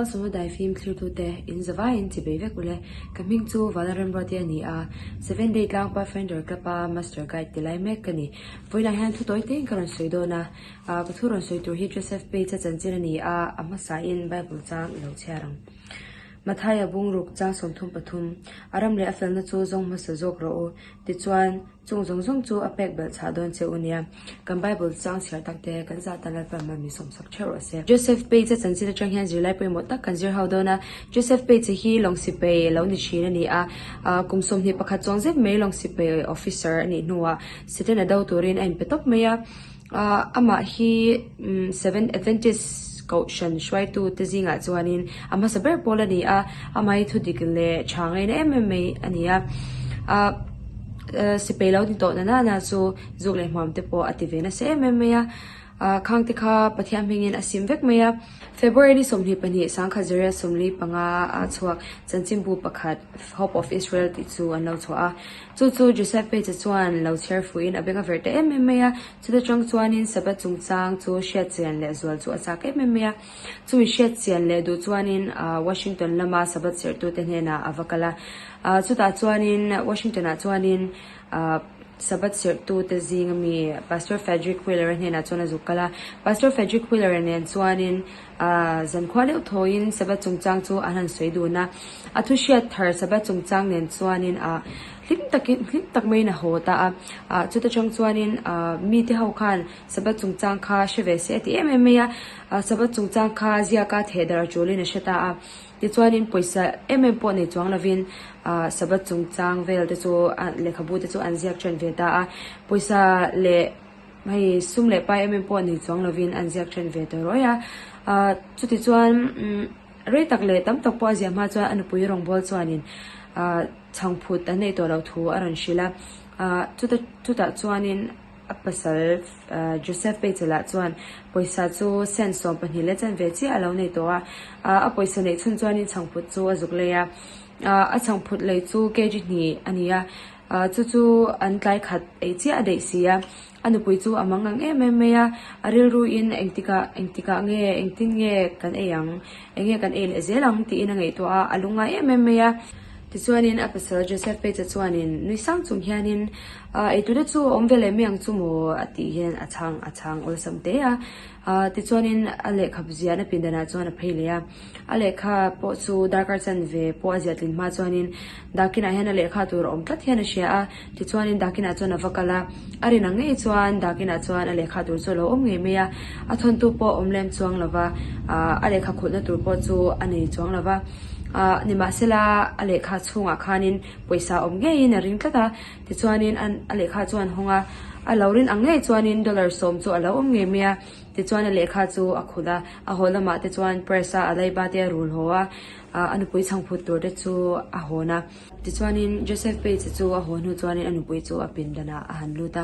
Hmasawna daifim thlirtute in zavaiin chibei vek ule. Ka hming chu Vala Remruati a ni a, Seven Day Tlang Pathfinder Club a Master Guide ti lai mek ka ni. Vawiinah hian thu tawi tein ka rawn sawi dawn a, ka thu rawn sawi tur hi Joseph Page a chanchin a ni a, a hmasain Bible chang i lo chhiar ang. Mathaia bungruk chang 33, A ram leh a felna chu zawng hmasa zawk rawh u, tichuan, Chung zawng zawng chu a pek belh chhah dawn che u nia. Kan Bible chang chhiar tak te kan zah tan Lalpa hma min sawmsak theuh rawh se. Joseph Page a chanchin atang hian zirlai pawimawh tak kan zir ho dawn a. Joseph Page hi lawng sipei lo ni thin a ni a. Kum 21 chuang zet mai lawng sipei officer a nih hnuah Satan a do turin a inpe tawp mai a. Amah hi Seventh Adventist Kohhran hruaitu te zingah chuanin a hmasa ber pawl a ni a, amah hi thudik leh tha ngaina em em mai a ni a. Sipei lo ni tawh na nana chu zuk leh hmuam te pawh a ti ve nasa em em mai a, khang te kha Pathian hmingin a sim vek mai a. February ni 22 1045 a chhuak chanchinbu pakhat Hope of Israel tih chu an lo chhuah a. Chu chu Joseph Page-a chuan lo chhiar fuhin a beng a verh ta em em mai a, chuta tang chuanin Sabbath chungchang chu hriat chian leh zual chu a chak em em mai a. Chumi hriat chian leh duh chuanin Washington lama Sabbath serhtute hnenah a va kal a. Chutah chuanin Washington-ah chuanin Sabbath serhtute zinga mi Pastor Frederick Wheeler-a hnenah chuan a zuk kal a. Pastor Frederick Wheeler-a nen chuanin Zankhua deuh thawiin Sabbath chungchang chu an han sawi dun a, a thu hriat thar Sabbath chungchang nen chuanin ah hlim takin hlim tak maiin a haw ta a, ah chuta chang chuanin ah mite ho khan Sabbath chungchang kha hre ve se a ti em em mai a, ah Sabbath chungchang kha ziaka theh darh a tulin a hre ta a, tichuanin pawisa em em pawh nei chuang lovin ah Sabbath chungchang vel te chu lehkhabu te chu an ziak ṭan ve ta a, pawisa leh. Hei sum leh pai em em pawh nei chuang lovin an ziak then ve ta rawih a. Ahh chuti chuan umm rei tak leh tam tak pawh a ziah hma chuan a nupui rawngbâwl chuanin ahh chhangphut an neih tawh loh thu a rawn hrilh a. Ahh chuta chutah chuanin a pasal ahh Joseph Peichela chuan pawisa chu cent 12 leh chanve chiah a lo nei tawh a. Ahh a pawisa neih chhun chuanin chhangphut chu a zuk lei a. Ahh a chhangphut lei chu kg hnih a ni a. Ahh chu chu an tlai khat ei chiah a daih si a, a nupui chu a mang ang em em mai a, a rilru in engtikah engtikah nge engtin nge kan ei ang, eng nge kan ei leh zel ang tiin a ngaihtuah a, a lungngai em em mai a. Tichuanin a pasal Joseph Page-a chuanin nui sang chung hianin ahh eitur te chu a awm ve leh mai ang chu maw a tih hian a chhang a chhang awlsam te a, ahh tichuanin a lehkha ziahna pindanah chuan a phei leh a. A lehkha pawh chu darkar chanve pawh a ziah tlin hma chuanin Dakinah hian a lehkha tur a awm tlat hian a hria a, tichuanin Dakinah chuan a va kal a, a rin ang ngei chuan Dakinah chuan a lehkha tur chu a lo awm ngei mai a, a thawntu pawh a awm lem chuang lo va, ah a lehkha khulhna tur pawh chu a nei chuang lo va, ah nimahsela a lehkha chhungah khanin pawisa awm ngeiin a ring tlat a, tichuanin a lehkha chuan hawng a, a lo rin ang ngei chuanin dollar sawm chu a lo awm ngei mai a. Tichuan a lehkha chu a khulh a, a haw lamah te chuan press a a leiba te a rul haw a, a nupui chhangphut tur te chu a hawn a. Tichuanin Joseph Page chu a haw hnu chuanin a nupui chu a pindanah a han lut a.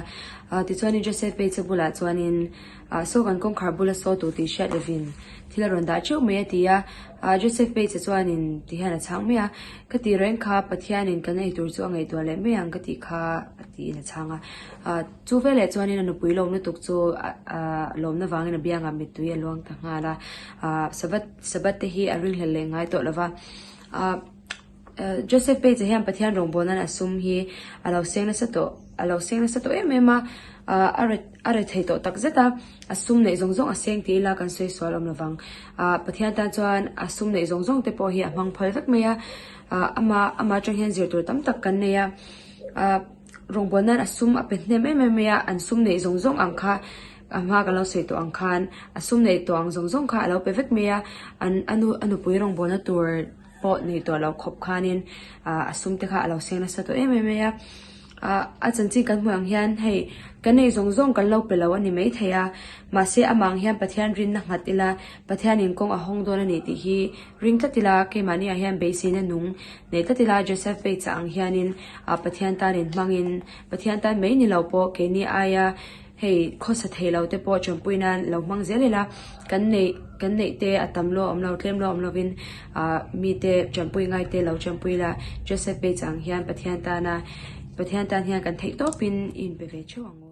Tichuanin Joseph Page bulah chuanin saw kan kawngkhar bula saw tur tih hriat lovin thil a rawn dah teuh mai a ti a. Joseph Page chuanin ti hian a chhang mai a, Ka tih reng kha Pathianin kan ei tur chu a ngaihtuah leh mai ang ka tih kha a tiin a chhang a. Chu veleh chuanin a nupui lawm lutuk chu lawmna vangin a biangah mittui a luang ta nghal a, Sabbath Sabbath te hi a ringhlel leh ngai tawh lova. Joseph Page-a hian Pathian rawngbâwl nan a sum hi a lo seng nasa tawh a lo seng nasa tawh em em a, a re a re thei tawh tak zet a, a sum neih zawng zawng a seng tih ila kan sawi sual awm lovang. Pathian tan chuan a sum neih zawng zawng te pawh hi a hmang phal vek mai a, ama ama atang hian zir tur tam tak kan nei a. Rawngbâwl nan a sum a pe hnem em em mai a, an sum neih zawng zawng ang kha a hma kan lo sawi tawh ang khan a sum neih tawh ang zawng zawng kha a lo pe vek mai a, an a nu a nupui rawngbâwlna tur pawh nei tawh loh khawp khanin ah a sum te kha a lo seng nasa tawh em em mai a. Ah a chanchin kan hmuh ang hian hei kan neih zawng zawng kan lo pe lo a ni maithei a, mahse amah ang hian Pathian rinna nghat ila Pathianin kawng a hawng dawn a ni tih hi ring tlat ila keimahniah hian beiseina nung nei tlat ila Joseph Bates-a ang hianin ah Pathian tan in hmangin Pathian tan mai ni lo pawh keini aia hei khawsa thei lo te pawh tanpui nan lo hmang zel ila kan neih kan neih te a tam luah awm lo tlem luah awm lovin ah mite tanpui ngai te lo tanpui ila Joseph Bates ang hian Pathian tana Pathian tan hian kan theih tawpin i inpe ve theuh ang u.